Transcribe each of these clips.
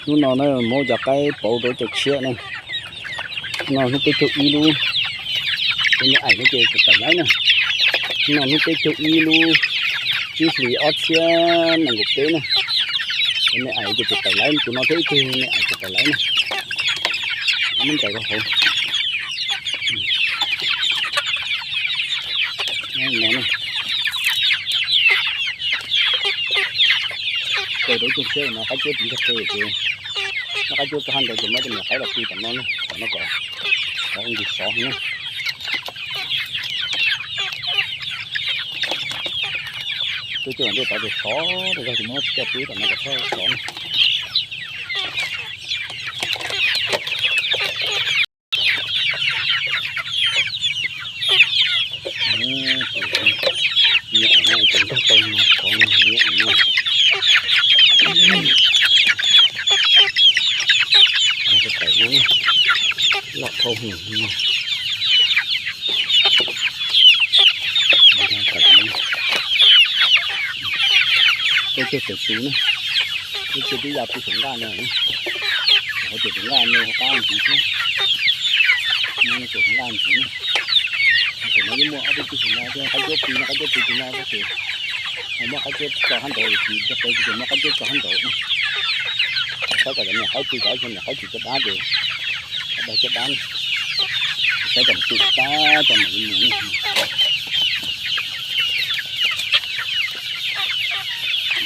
Hnub no na muab cov qaib pauv rau cov tshiab na. Hnub no hnub peb caug ib lub, cov me aim no ces tawm laib na. Hnub no hnub peb caug ib lub tsib hlis ob txhiab nees nkaum peb na. Cov me aim ces tawm laib, tus no thiab ib tug me aim ces tawm laib na. Muab ncaws rau hauv. Coj rau cov tshiab no, qaib cuab tiv nrog qe ces, muab qaib cuab tso hab nraud ces muab cov niam qaib los pw tom no na, tom no kom, kom ua nqis sov heev na. Pw cuaj vam dej tod ces sov rau zog ces muab coj pw tom no kom txhob sov na. Nyob no ces nkag tau no, qhov no nyob no. Nkag tau tawm no, loj dhau hwv no. Nkag tawm no. Peb cog tawm tus na, peb cog tib ya pw saum nqaj no. Hauv tias saum nqaj no qab ntxiv thiab, no tias saum nqaj ntxiv na. Tus no yeej muaj ob peb tug no thiab, qaib cuab pw no, qaib cuab pw tus no tab sis muab qaib cuab tso hab nraud, tiv nrog qe ces muab qaib cuab tso hab nraud na. Saib kom cov niam qaib pw, cov niam qaib tsis caj dab ces, caj dab, caj dab, saib kom pw kom tab tso mam li mus na.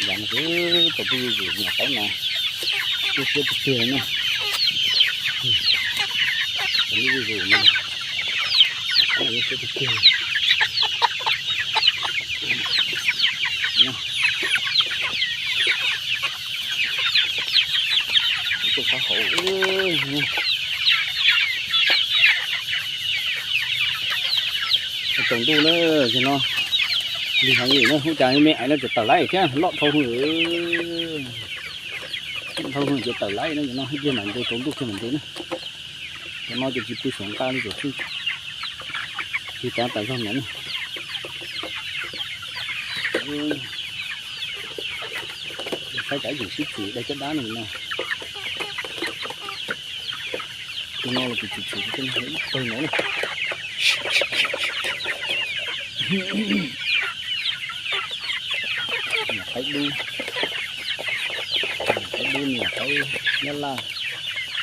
Yav no xwb tau pib zuj zus niam qaib no, siab siab tiag tiag na. Tau pib zuj zus no, niam qaib no siab tiag tiag. Tuaj sab hauv. Tsaus ntuj na, no lig heev li na, ub cas me aim no tseem tawm laib thiab, loj dhau hwv. Loj dhau hwv ces tawm laib no, no ib pliag mam nce, tsaus ntuj kiag mam nce na. Cov no ces tsis pw saum nqaj li, tsuas pw, pw tav tas zog no na. Saib tsam ib tsam sib txwm daig caj dab no no. Tus no los tus tsis tshwm tus no ib pawg no na. Niam qaib dub, niam qaib dub, niam qaib nyab laj,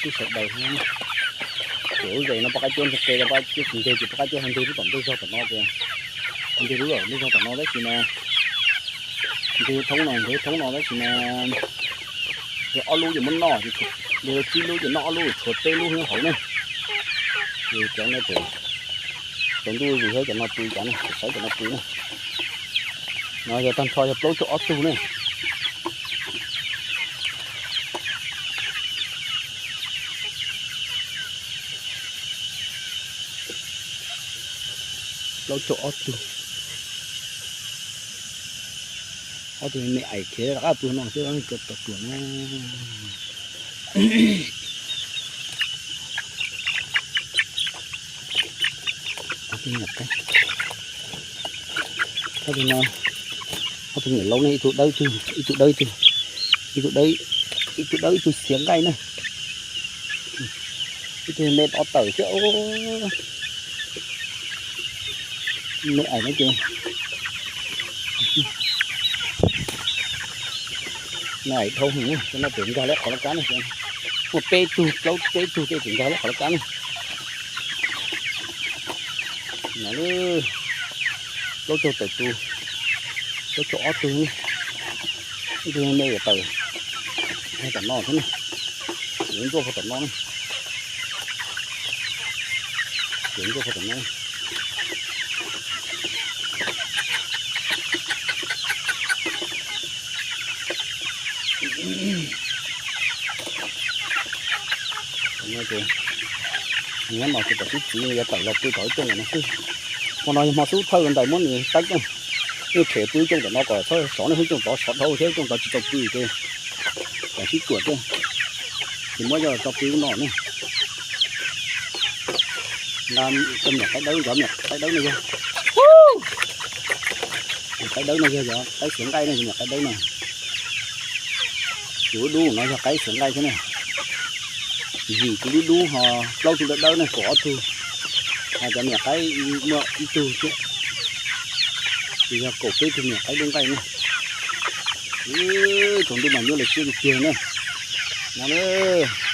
twb sawv daws. Ces lub zes no poj qaib cuab nrog qe, poj qaib cuab tsis nteg ces poj qaib cuab ho nteg lub tom ntej zog tom no ces, nteg lub tom ntej zog tom no tab sis mas, nteg thoob no, nteg thoob no tab sis mas, yog ob lub ces muab noj, yog tsib lub ces noj ob lub, tshuav peb lub nyob hauv ne. Ces cov no ces tsaus ntuj zus thiab cov no pw, cov no saib cov no pw na. No yog tag nrho yog plaub caug ob tug ne. Plaub caug ob tug. Ob tug me aim khiav rov qab pw no xwb, cov tom tuam na. Ob tug no, ob tug niam laus ne, ib tug dawb ib tug, ib tug dawb ib tug, ib tug dawb, ib tug dawb ib tug xiav nqaij na. Ib tug me tov tawm thiab. Me aim no ces, me aim dhau hwv, cov no ces nkag lawm qhov laj kab na. Muaj peb tug, plaub peb tug tej ces nkag lawm qhov laj kab na. No, plaub caug tawm tus, plaub caug ob tug, ib tug me yuav tawm, tom no thiab na, yuav ntxuaj puag tom no na, yuav ntxuaj puag tom no. Nyob no ces pom sib txiv yuav tawm los pw tom ib cooj no xwb. Hmo no yog hmo xub thawj ntais muab nws teeb na. Yeej them pw ib cooj tom no kom txhob sov ne, ib cooj tod sov dhau thiab ib cooj tod tsis tau pw ces kom sib cuam thiab. Ces muab coj tso pw ub no ne. Nqa cov me nyuam qaib dawb, cov me nyuam qaib dawb no yog, me nyuam qaib dawb no yog cov qaib xiav nqaij no, me nyuam qaib dawb no. Tus dub dub no yog qaib xeev nqaij thiab na. Yim tus dub dub ho plaub tug dawb dawb ne, kaum ob tug. Ho cov me nyuam qaib muaj ib tug thiab. Ces yog kaum peb tug me nyuam qaib dub nqaij ne. Tsaus ntuj mas nyuaj lawv siab tiag tiag na. No na.